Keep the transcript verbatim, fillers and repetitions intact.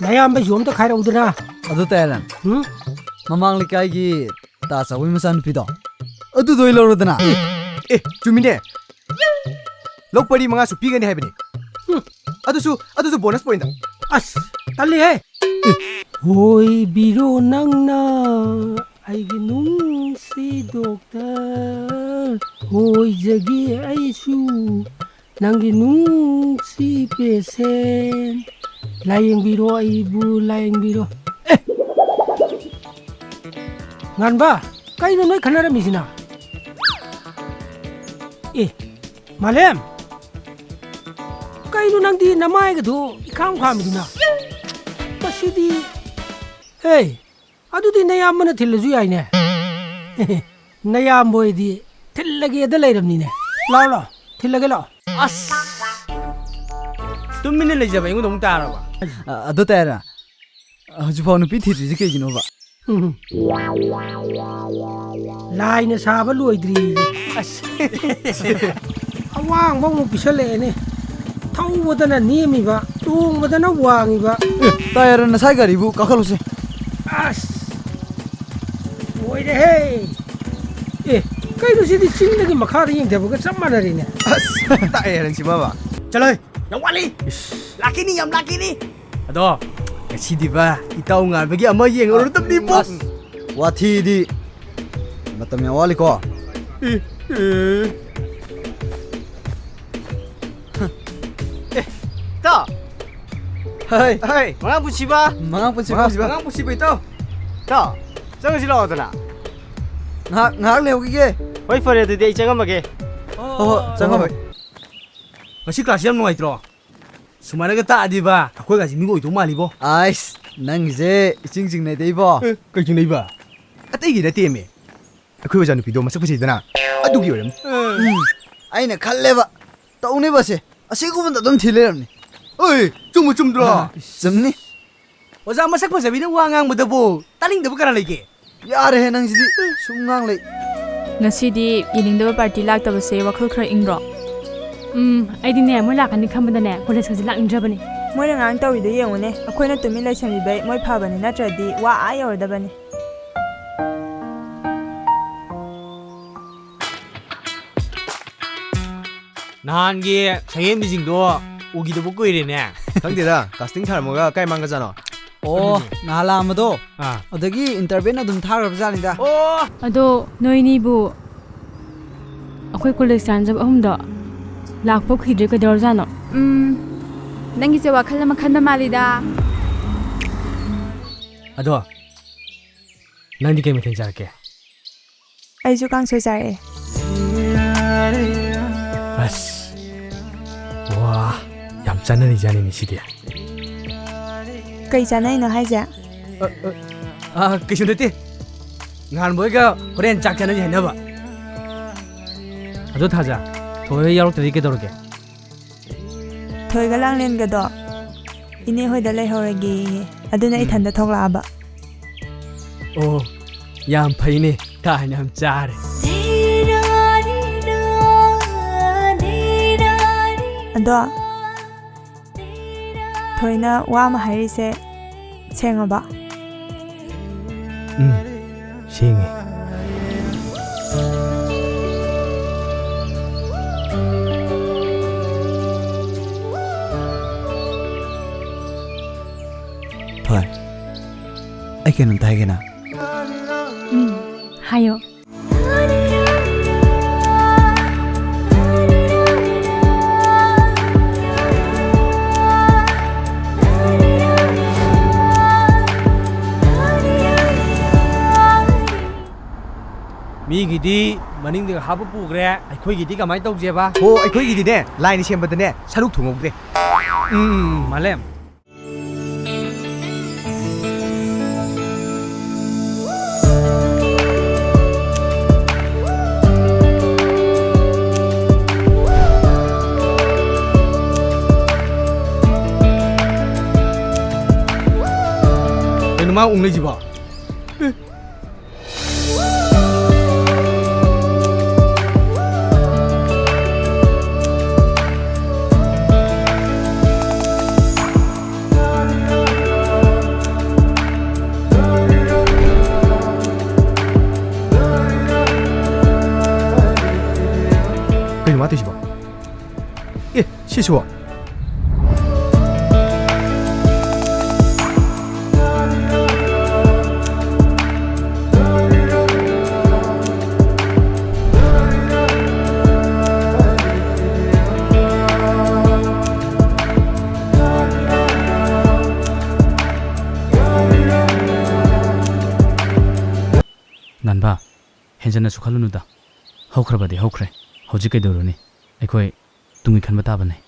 ꯑꯌꯥꯝꯕꯁꯨ ꯑꯝꯇ ꯈꯥꯏꯔꯛꯎꯗꯅ꯫ ꯑꯗꯨ ꯇꯌꯥꯔꯟ, ꯎꯝ? ꯃꯃꯥꯡ ꯂꯩꯀꯥꯏꯒꯤ ꯇꯥ ꯆꯥꯎꯕꯒꯤ ꯃꯆꯥꯅꯨꯄꯤꯗꯣ, ꯑꯗꯨꯗꯣ ꯑꯩ ꯂꯧꯔꯣꯗꯅ꯫ ꯑꯦ, ꯆꯨꯝꯃꯤꯅꯦ꯫ ꯂꯧ ꯄꯔꯤ ꯃꯉꯥꯁꯨ ꯄꯤꯒꯅꯤ ꯍꯥꯏꯕꯅꯤ꯫ ꯎꯝ꯫ ꯑꯗꯨꯁꯨ, ꯑꯗꯨꯁꯨ bonus point꯫ ꯑꯁ, ꯇꯜꯂꯤꯍꯦ꯫ ꯍꯣꯏꯕꯤꯔꯣ ꯅꯪꯅ ꯑꯩꯒꯤ ꯅꯨꯡꯁꯤ ꯗꯣꯛꯇꯔ, ꯑꯣꯏꯖꯒꯦ ꯑꯩꯁꯨ ꯅꯪꯒꯤ ꯅꯨꯡꯁꯤ ꯄꯦꯁꯦꯟ꯫ ꯂꯥꯌꯦꯡꯕꯤꯔꯣ, ꯑꯩꯕꯨ ꯂꯥꯌꯦꯡꯕꯤꯔꯣ꯫ ꯑꯦ! ꯉꯥꯟꯕ, ꯀꯩꯅꯣ ꯅꯣꯏ ꯈꯟꯅꯔꯝꯃꯤꯁꯤꯅ? ꯑꯦ, ꯃꯥꯂꯦꯝ! ꯀꯩꯅꯣ ꯅꯪꯗꯤ ꯅꯃꯥꯏꯒꯗꯣ ꯏꯈꯥꯝ ꯈꯥꯝꯃꯤꯗꯨꯅ? ꯃꯁꯤꯗꯤ, ꯍꯦ, ꯑꯗꯨꯗꯤ ꯅꯌꯥꯝꯕꯅ ꯊꯤꯜꯂꯁꯨ ꯌꯥꯏꯅꯦ꯫ ꯅꯌꯥꯝꯕ ꯑꯣꯏꯗꯤ ꯊꯤꯜꯂꯒꯦꯗ ꯂꯩꯔꯕꯅꯤꯅꯦ꯫ ꯂꯥꯛꯑꯣ, ꯂꯥꯛꯑꯣ, ꯊꯤꯜꯂꯒꯦ, ꯂꯥꯛꯑꯣ꯫ ꯑꯁ! ꯇꯨꯃꯤꯟꯅ ꯂꯩꯖꯕ ꯑꯩꯉꯣꯟꯗ ꯑꯃꯨꯛ ꯇꯥꯔꯕ? ꯑ, ꯑꯗꯨ ꯇꯌꯥꯔꯟ, ꯍꯧꯖꯤꯛꯐꯥꯎ ꯅꯨꯄꯤ ꯊꯤꯗ꯭ꯔꯤꯁꯤ ꯀꯩꯒꯤꯅꯣꯕ? ꯎꯝ꯫ ꯂꯥꯏꯅ ꯁꯥꯕ ꯂꯣꯏꯗ꯭ꯔꯤ꯫ ꯑꯁ꯫ ꯑꯋꯥꯡꯕ ꯑꯃꯨꯛ ꯄꯤꯁꯜꯂꯛꯑꯦꯅꯦ꯫ ꯊꯧꯕꯗꯅ ꯅꯦꯝꯃꯤꯕ, ꯇꯣꯡꯕꯗꯅ ꯋꯥꯡꯉꯤꯕ꯫ ꯑꯦ, ꯇꯌꯥꯔꯟ, ꯅꯁꯥꯏ ꯒꯥꯔꯤꯕꯨ ꯀꯥꯈꯠꯂꯨꯁꯦ꯫ ꯑꯁ! ꯂꯣꯏꯔꯦꯍꯦ! ꯑꯦ, ꯀꯩꯅꯣ ꯁꯤꯗꯤ ꯆꯤꯡꯗꯒꯤ ꯃꯈꯥꯗ ꯌꯦꯡꯊꯕꯒ ꯆꯞ ꯃꯥꯟꯅꯔꯦꯅꯦ꯫ ꯑꯁ, ꯇꯌꯥꯔꯟꯁꯤ ꯕꯕꯥ꯫ ꯆꯠꯂꯣꯍꯦ! ꯌꯥꯝ ꯋꯥꯠꯂꯤ! ꯏꯁ꯫ ꯂꯥꯛꯈꯤꯅꯤ, ꯌꯥꯝ ꯂꯥꯛꯈꯤꯅꯤ! ꯑꯗꯣ, ꯉꯁꯤꯗꯤꯕ, ꯏꯇꯥꯎ ꯉꯥꯟꯕꯒꯤ ꯑꯃ ꯌꯦꯡꯉꯨꯔꯗꯕꯅꯤꯕꯣ꯫ ꯑꯁ, ꯋꯥꯊꯤꯗꯤ꯫ ꯃꯇꯝ ꯌꯥꯝ ꯋꯥꯠꯂꯤꯀꯣ꯫ E, E. ꯑꯦ, ꯏꯇꯥꯎ꯫ ꯍꯥꯏ꯫ ꯍꯥꯏ, ꯃꯉꯥ ꯄꯨꯟꯁꯤꯕ꯫ ꯃꯉꯥ ꯄꯨꯟꯁꯤꯕ꯫ ꯃꯉꯥ ꯄꯨꯟꯁꯤꯕ꯫ ꯃꯉꯥ ꯄꯨꯟꯁꯤꯕ, ꯏꯇꯥꯎ꯫ ꯏꯇꯥꯎ, ꯆꯪꯉꯁꯤ ꯂꯥꯛꯑꯣꯗꯅ꯫ ꯉꯥꯏꯍꯥꯛ, ꯉꯥꯏꯍꯥꯛ ꯂꯩꯍꯧꯈꯤꯒꯦ꯫ ꯍꯣꯏ, ꯐꯔꯦ, ꯑꯗꯨꯗꯤ ꯑꯩ ꯆꯪꯉꯝꯃꯒꯦ꯫ ꯍꯣꯏ, ꯍꯣꯏ, ꯆꯪꯉꯝꯃꯒꯦ꯫ ꯉꯁꯤ class ꯌꯥꯝ ꯅꯨꯡꯉꯥꯏꯇ꯭ꯔꯣ? ꯁꯨꯃꯥꯏꯅꯒ ꯇꯥꯛꯑꯗꯤꯕ, ꯑꯩꯈꯣꯏꯒꯁꯤ ꯃꯤꯒ ꯑꯣꯏꯗꯧ ꯃꯥꯜꯂꯤꯕꯣ꯫ ꯑꯥꯏꯁ, ꯅꯪꯒꯤꯁꯦ ꯏꯆꯤꯡ ꯆꯤꯡꯅꯩꯗ ꯏꯕꯣ꯫ ꯑꯦ, ꯀꯩ ꯆꯤꯡꯅꯩꯕ? ꯑꯇꯩꯒꯤ ꯅꯠꯇꯦꯃꯦ꯫ ꯑꯩꯈꯣꯏ ꯑꯣꯖꯥ ꯅꯨꯄꯤꯗꯣ ꯃꯁꯛ ꯐꯖꯩꯗꯅ, ꯑꯗꯨꯒꯤ ꯑꯣꯏꯔꯝꯅꯤ꯫ ꯎꯝ, ꯑꯩꯅ ꯈꯜꯂꯦꯕ, ꯇꯧꯅꯦꯕꯁꯦ, ꯑꯁꯤꯒꯨꯝꯕꯗ ꯑꯗꯨꯝ ꯊꯤ ꯂꯩꯔꯝꯅꯤ꯫ ꯑꯣꯏ, ꯆꯨꯝꯕꯨ ꯆꯨꯝꯗ꯭ꯔꯣ? ꯆꯨꯝꯅꯤ꯫ ꯑꯣꯖꯥ ꯃꯁꯛ ꯐꯖꯕꯤꯅ ꯋꯥ ꯉꯥꯡꯕꯗꯕꯨ ꯇꯥꯅꯤꯡꯗꯕ ꯀꯅꯥ ꯂꯩꯒꯦ? ꯌꯥꯔꯦꯍꯦ ꯅꯪꯁꯤꯗꯤ, ꯁꯨꯝ ꯉꯥꯡ ꯂꯩ꯫ ꯉꯁꯤꯗꯤ ꯌꯦꯡꯅꯤꯡꯗꯕ party ꯂꯥꯛꯇꯕꯁꯦ ꯋꯥꯈꯜ ꯈꯔ ꯏꯪꯗ꯭ꯔꯣ? ꯎꯝ, ꯑꯩꯗꯤꯅꯦ, ꯃꯣꯏ ꯂꯥꯛꯀꯅꯤ ꯈꯟꯕꯗꯅꯦ, college ꯀꯁꯦ ꯂꯥꯛꯅꯤꯡꯗ꯭ꯔꯕꯅꯦ꯫ ꯃꯣꯏꯅ ꯉꯔꯥꯡ ꯇꯧꯔꯤꯗꯣ ꯌꯦꯡꯉꯨꯅꯦ, ꯑꯩꯈꯣꯏꯅ ꯇꯨꯃꯤꯟ ꯂꯩꯁꯟꯕꯤꯕꯩ ꯃꯣꯏ ꯐꯕꯅꯤ, ꯅꯠꯇ꯭ꯔꯗꯤ ꯋꯥ ꯑꯥ ꯌꯧꯔꯗꯕꯅꯤ꯫ ꯅꯍꯥꯟꯒꯤ ꯁꯛꯍꯦꯟꯕꯤꯁꯤꯡꯗꯣ ꯎꯈꯤꯗꯕ ꯀꯨꯏꯔꯦꯅꯦ꯫ ꯈꯪꯗꯦꯗ, casting ꯊꯥꯔꯝꯃꯒ ꯀꯥꯏ ꯃꯥꯡꯒꯖꯥꯠꯅꯣ? ꯑꯣ, ꯅꯍꯥꯟ ꯂꯥꯛꯑꯝꯕꯗꯣ꯫ ꯑꯥ꯫ ꯑꯗꯒꯤ interview ꯑꯗꯨꯝ ꯊꯥꯈ꯭ꯔꯕ ꯖꯥꯠꯅꯤꯗ꯫ ꯑꯣ! ꯑꯗꯣ ꯅꯣꯏꯅꯤꯕꯨ ꯑꯩꯈꯣꯏ ꯀꯣꯂꯦꯖ ꯇꯥꯟꯖꯕ ꯑꯍꯨꯝꯗꯣ ꯂꯥꯛꯄ ꯀꯨꯏꯗ꯭ꯔꯦ, ꯀꯩꯗꯧꯔꯖꯥꯠꯅꯣ? ꯎꯝ, ꯅꯪꯒꯤꯁꯦ ꯋꯥꯈꯜ ꯑꯃ ꯈꯟꯕ ꯃꯥꯜꯂꯤꯗ꯫ ꯑꯗꯣ, ꯅꯪꯗꯤ ꯀꯩ ꯃꯊꯦꯜ ꯆꯥꯔꯛꯀꯦ? ꯑꯩꯁꯨ ꯀꯥꯡꯁꯣꯏ ꯆꯥꯔꯛꯑꯦ꯫ ꯑꯁ, ꯋꯥ, ꯌꯥꯝ ꯆꯥꯅꯔꯤꯖꯥꯠꯅꯤꯅꯦ ꯁꯤꯗꯤ꯫ ꯀꯩ ꯆꯥꯅꯩꯅꯣ ꯍꯥꯏꯁꯦ? ꯑ, ꯑ, ꯑ, ꯀꯩꯁꯨ ꯅꯠꯇꯦ꯫ ꯉꯍꯥꯟꯕꯣꯏꯒ ꯍꯣꯔꯦꯟ ꯆꯥꯛ ꯆꯥꯅꯁꯤ ꯍꯥꯏꯅꯕ꯫ ꯑꯗꯣ ꯊꯥꯖ, ꯊꯣꯏ ꯌꯥꯎꯔꯛꯇ꯭ꯔꯗꯤ ꯀꯩꯗꯧꯔꯒꯦ? ꯊꯣꯏꯒ ꯂꯥꯡꯂꯦꯟꯒꯗꯣ ꯏꯅꯦ ꯍꯣꯏꯗ ꯂꯩꯍꯧꯔꯒꯦꯌꯦ꯫ ꯑꯗꯨꯅ ꯎꯝ꯫ ꯏꯊꯟꯗ ꯊꯣꯛꯂꯛꯑꯕ꯫ ꯑꯣ, ꯌꯥꯝ ꯐꯩꯅꯦ꯫ ꯇꯥꯟ ꯌꯥꯝ ꯆꯥꯔꯦ꯫ ꯑꯗꯣ, ꯊꯣꯏꯅ ꯋꯥ ꯑꯃ ꯍꯥꯏꯔꯤꯁꯦ ꯁꯦꯡꯉꯕ? ꯎꯝ, ꯁꯦꯡꯉꯦ꯫ ꯊꯣꯏ, ꯑꯩ ꯀꯩꯅꯣꯝꯇ ꯍꯥꯏꯒꯦꯅ꯫ ꯎꯝ, ꯍꯥꯏꯌꯣ꯫ ꯃꯤꯒꯤꯗꯤ ꯃꯅꯤꯡꯗꯒ ꯍꯥꯞꯄ ꯄꯨꯈ꯭ꯔꯦ, ꯑꯩꯈꯣꯏꯒꯤꯗꯤ ꯀꯃꯥꯏꯅ ꯇꯧꯁꯦꯕ? ꯑꯣ, ꯑꯩꯈꯣꯏꯒꯤꯗꯤꯅꯦ, ꯂꯥꯏꯅ ꯁꯦꯝꯕꯗꯅꯦ, ꯁꯔꯨꯛ ꯊꯨꯡꯍꯧꯗ꯭ꯔꯦ꯫ ꯎꯝ, ꯃꯥꯂꯦꯝ꯫ ꯀꯩꯅꯣ ꯃꯥ ꯎꯪ ꯂꯩꯁꯤꯕꯣ? ꯇꯧꯏꯁꯤꯕꯣ? ꯑꯦ, ꯁꯤꯁꯤꯕꯣ? ꯉꯥꯟꯕ, ꯍꯦꯟꯖꯟꯅꯁꯨ ꯈꯜꯂꯨꯅꯨꯗ꯫ ꯍꯧꯈ꯭ꯔꯕꯗꯤ ꯍꯧꯈ꯭ꯔꯦ꯫ ꯍꯧꯖꯤꯛ ꯀꯩꯗꯧꯔꯨꯅꯤ? ꯑꯩꯈꯣꯏ ꯇꯨꯡꯒꯤ ꯈꯟꯕ ꯇꯥꯕꯅꯤ꯫